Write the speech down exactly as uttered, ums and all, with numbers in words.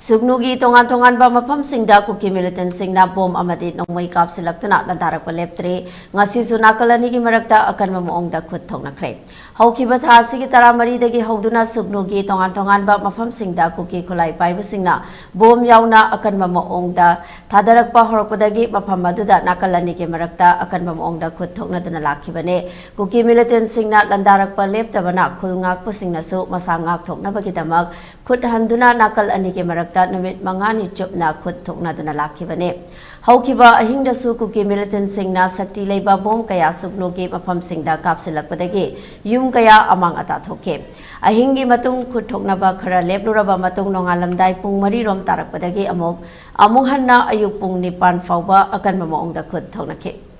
ꯁꯨꯒꯅꯨꯒꯤ ꯇꯣꯉꯥꯟ ꯇꯣꯉꯥꯟꯕ ꯃꯐꯝꯁꯤꯡꯗ ꯀꯨꯀꯤ ꯃꯤꯂꯤꯇꯦꯟꯁꯤꯡꯅ ꯕꯣꯝ ꯑꯃꯗꯤ ꯅꯣꯡꯃꯩ ꯀꯥꯞꯁꯤꯜꯂꯛꯇꯨꯅ ꯂꯥꯟꯗꯥꯔꯛꯄ ꯂꯦꯞꯇ꯭ꯔꯦ꯫ ꯉꯁꯤꯁꯨ ꯅꯥꯀꯜ ꯑꯅꯤꯒꯤ ꯃꯔꯛꯇ ꯑꯀꯟꯕ ꯃꯑꯣꯡꯗ ꯈꯨꯠ ꯊꯣꯛꯅꯈ꯭ꯔꯦ꯫ ꯍꯧꯈꯤꯕ ꯊꯥ ꯑꯁꯤꯒꯤ ꯇꯔꯥꯃꯔꯤꯗꯒꯤ ꯍꯧꯗꯨꯅ ꯁꯨꯒꯅꯨꯒꯤ ꯇꯣꯉꯥꯟ ꯇꯣꯉꯥꯟꯕ ꯃꯐꯝꯁꯤꯡꯗ ꯀꯨꯀꯤ ꯈꯨꯠꯂꯥꯏ ꯄꯥꯏꯕꯁꯤꯡꯅ ꯕꯣꯝ ꯌꯥꯎꯅ ꯑꯀꯟꯕ ꯃꯑꯣꯡꯗ ꯊꯥꯗꯔꯛꯄ ꯍꯧꯔꯛꯄꯗꯒꯤ ꯃꯐꯝ ꯑꯗꯨꯗ ꯅꯥꯀꯜ ꯑꯅꯤꯒꯤ ꯃꯔꯛꯇ ꯑꯀꯟꯕ ꯃꯑꯣꯡꯗ ꯈꯨꯠ ꯊꯣꯛꯅꯗꯨꯅ ꯂꯥꯛꯈꯤꯕꯅꯦ꯫ ꯀꯨꯀꯤ ꯃꯤꯂꯤꯇꯦꯟꯁꯤꯡꯅ ꯂꯥꯟꯗꯥꯔꯛꯄ ꯂꯦꯞꯇꯕꯅ ꯈꯨꯜ ꯉꯥꯛꯄꯁꯤꯡꯅꯁꯨ ꯃꯁꯥ ꯉꯥꯛꯊꯣꯛꯅꯕꯒꯤꯗꯃꯛ ꯈꯨꯠ ꯍꯟꯗꯨꯅ ꯅꯥꯀꯜ ꯑꯅꯤꯒꯤ ꯃꯔꯛꯇ ꯅꯨꯃꯤꯠ ꯃꯉꯥꯅꯤ ꯆꯨꯞꯅ ꯈꯨꯠ ꯊꯣꯛꯅꯗꯨꯅ ꯂꯥꯛꯈꯤꯕꯅꯤ꯫ ꯍꯧꯈꯤꯕ ꯑꯍꯤꯡꯗꯁꯨ ꯀꯨꯀꯤ ꯃꯤꯂꯤꯇꯦꯟꯁꯤꯡꯅ ꯁꯛꯇꯤ ꯂꯩꯕ ꯕꯣꯝ ꯀꯌꯥ ꯁꯨꯒꯅꯨꯒꯤ ꯃꯐꯝꯁꯤꯡꯗ ꯀꯥꯞꯁꯤꯜꯂꯛꯄꯗꯒꯤ ꯌꯨꯝ ꯀꯌꯥ ꯑꯃꯥꯡ ꯑꯇꯥ ꯊꯣꯛꯈꯤ꯫ ꯑꯍꯤꯡꯒꯤ ꯃꯇꯨꯡ ꯈꯨꯠ ꯊꯣꯛꯅꯕ ꯈꯔ ꯂꯦꯞꯂꯨꯔꯕ ꯃꯇꯨꯡ ꯅꯣꯡꯉꯥꯜꯂꯝꯗꯥꯏ ꯄꯨꯡ ꯃꯔꯤ ꯔꯣꯝ ꯇꯥꯔꯛꯄꯗꯒꯤ ꯑꯃꯨꯛ ꯑꯃꯨꯛ ꯍꯟꯅ ꯑꯌꯨꯛ ꯄꯨꯡ ꯅꯤꯄꯥꯟ ꯐꯥꯎꯕ ꯑꯀꯟꯕ ꯃꯑꯣꯡꯗ ꯈꯨꯠ ꯊꯣꯛꯅꯈꯤ꯫